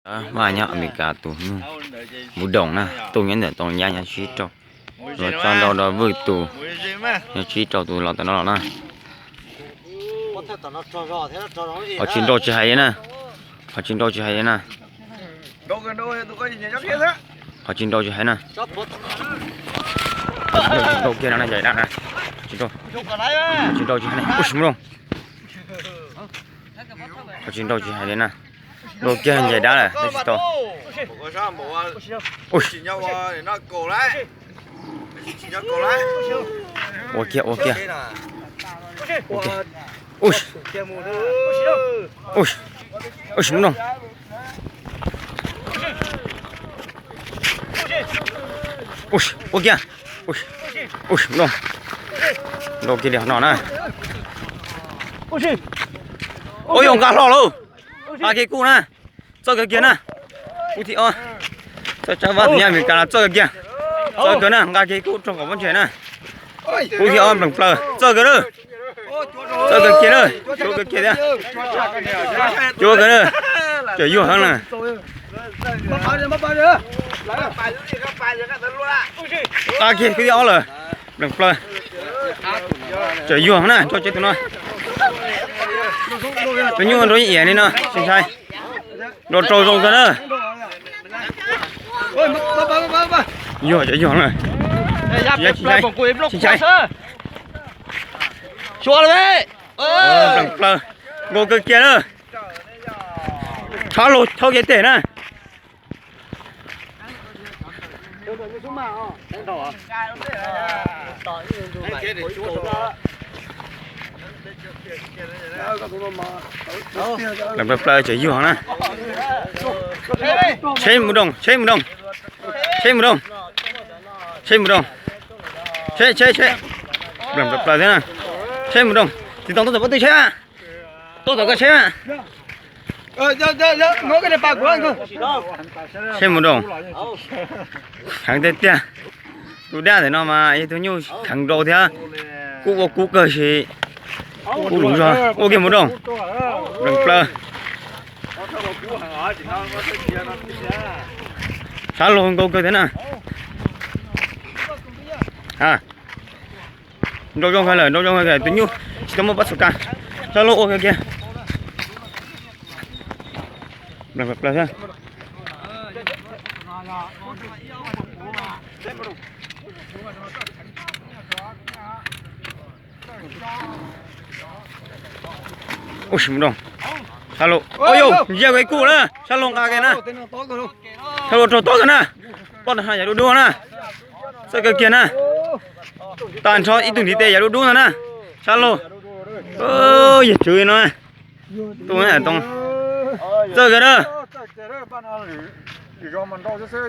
Vaj nyob Amelikas tus nyuj, mus doom na, tus nyob ntawm tau nyab nyob tsib rau, los tso nrau rau vwj tus, nyob tsib rau tus los tam no los na. Qhov tsis nrau tsis hais li na, qhov tsis nrau tsis hais li na, qhov tsis nrau tsis hais na. Nrau kiag no na, ncaim dab na, tsis nrau, tsis nrau tsis hais na, ua si mus doom. Qhov tsis nrau tsis hais li na, nrau kiag ncaim dab lawm tsis tau. Ua kiag ua kiag, ua si mus doom. Ua si mus doom, nrau kiag li no na. Ua yog nqa hlo lauj, nqa kiag kuj na. Txawj kawg kiag na. Kub thib ob, txawj tsab vab tus nyab Amelikas los txawj kawg kiag. Txawj kawg na, nqa kiag kuj rau kom pob ntseg na. Kub thib ob nplees plaws, txawj kawg na. Txawj kawg kiag na, cuab kawg kiag thiab. Cuab kawg na, tseem yuag heev na. Nqa kiag kub thib ob lawm, nplees plaws. Tseem yuag na, nrau tsev tus no. Tus nyuj nrau ib yam li no, tsis ntshai. Nrau rau zoo kawg na. Yuag tseem yuag na. Tsis ntshai, tsis ntshai. Nplees plaws, nkaus kawg kiag na. Tshab lug thauj kiag tes na. Nplees plaws tseem yuag na. Tsheb mus doom, tsheb mus doom, tsheb mus doom, tsheb mus doom, tsheb, tsheb, tsheb. Nplees plaws thiab na. Tsheb mus doom, tsis tau tuaj tom pob tw tsheb, tuaj tom koj tsheb. Tsheb mus doom, heev tiag tiag. Tus dab ntawm no mas yog tus nyuj kheev nrau thiab, kuj ua kub kawg si, kub luv zog. Ua kiag mus doom, nplees plaws. Sab laug nkaus kawg thiab na. Nrau zoo kawg lawm, nrau zoo kawg, tus nyuj tsis tau muaj pob txha ka. Sab laug ua kawg kiag. Nplees plaws thiab. Ua si mus doom. Sab laug, o yau, ntsia ib kuj na, sab laug nqa kiag na. Sab laug raug tob kawg na. Pob tag no yam dub dub na. Txawj kawg kiag na. Tag nrho ib tug ntiv tes yam dub dub ntag na. Sab laug. Yawg tswv no. Tus too, txawj kawg na.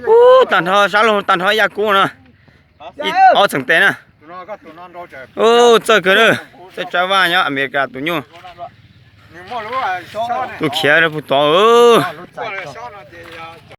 Ub, tag nrho sab laug tag nrho ib yam kub no. Ib ob txheem tes na. Ub, txawj kawg na. Txawj tsab vaj nyob Amelikas tus nyuj. Tus khiav rau puag tod.